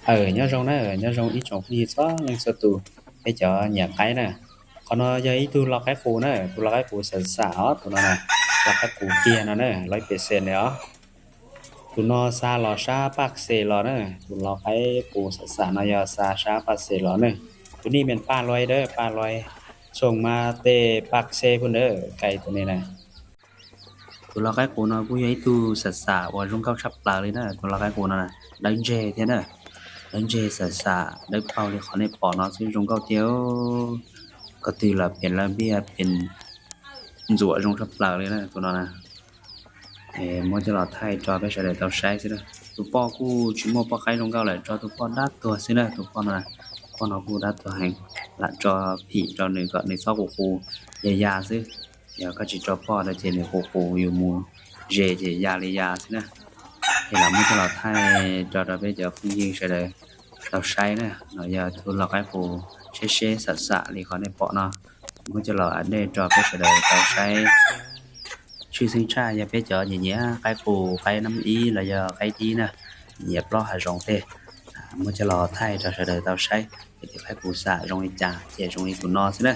Aw, nyob zoo na, nyob zoo ib tsoom phooj ywg txhua leej txhua tus, peb cov nyiam qaib na. Qhov no yog ib tug lau qaib qus na, tus lau qaib qus xam xam os, tus no na, lau qaib qus kiag no na, lawv pes xees li os. Tus no xa los sab Paj Xes los na, tus lau qaib qus xam xam no yog xa sab Paj Xes los na. Tus nej men Paj Luais dawb, Paj Luais, Xoo Mas Tes, Paj Xes puag ntawd, kais tus nej na. Tus lau qaib qus no kuj yog ib tug xam xam uas zoo nkauj tshaj plaws li na, tus lau qaib qus no dawb ntseg thiab na, dawb ntseg xam xam dawb paug li qhov nej pom no xwb zoo nkauj tiag. Ko tw los pem lawv npiaj pem ntxuam zoo tshaj plaws li na tus no na. Muab coj los thaij rau peb sawv daws tau saib xwb na. Tus poj kuj tsis muaj poj qaib zoo nkauj lawm, tso tus poj dab tuag xwb na, tus poj no, poj no kuj dab tuag heev, lam tso phim rau nws kom nws txhob qus qus, ya ya xwb. Yog koj tsis tso poj rau ces nws qus qus yus mus ze ces ya li ya xwb na. Ces lam muab coj los thaij rau rau peb cov phooj ywg sawv daws tau saib na. No yog tus lau qaib qus seb seb xam xam li qhov nej pom no, muab coj los update rau peb sawv daws tau saib. Tshwj xeeb tshaj yog peb cov nyiam nyiam qaib qus, qaib nab ib los yog qaib dib na, nyiam nyiam plob hav zoov tej, muab coj los thaij rau sawv daws tau saib. Peb cov qaib qus xam zoo li cas ces zoo li tus no xwb na.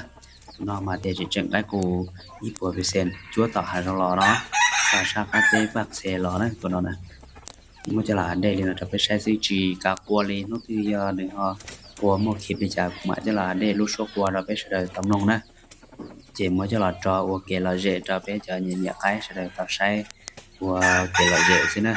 Tus no mas tias tseem tseem qaib qus ib puas percent cuab tom hav zoov los no, xa sab qab teb Paj Xes los na tus no na. Muab coj los update li no rau peb saib xwb, tsis kav qua li, hnub twg yog nws ho qua muaj khiv li cas kuv mam coj los update lub suab qua rau peb sawv daws tau mloog na. Ces muab coj los rau ua kev lom zem rau peb cov nyiam nyiam qaib sawv daws tau saib ua kev lom zem xwb na.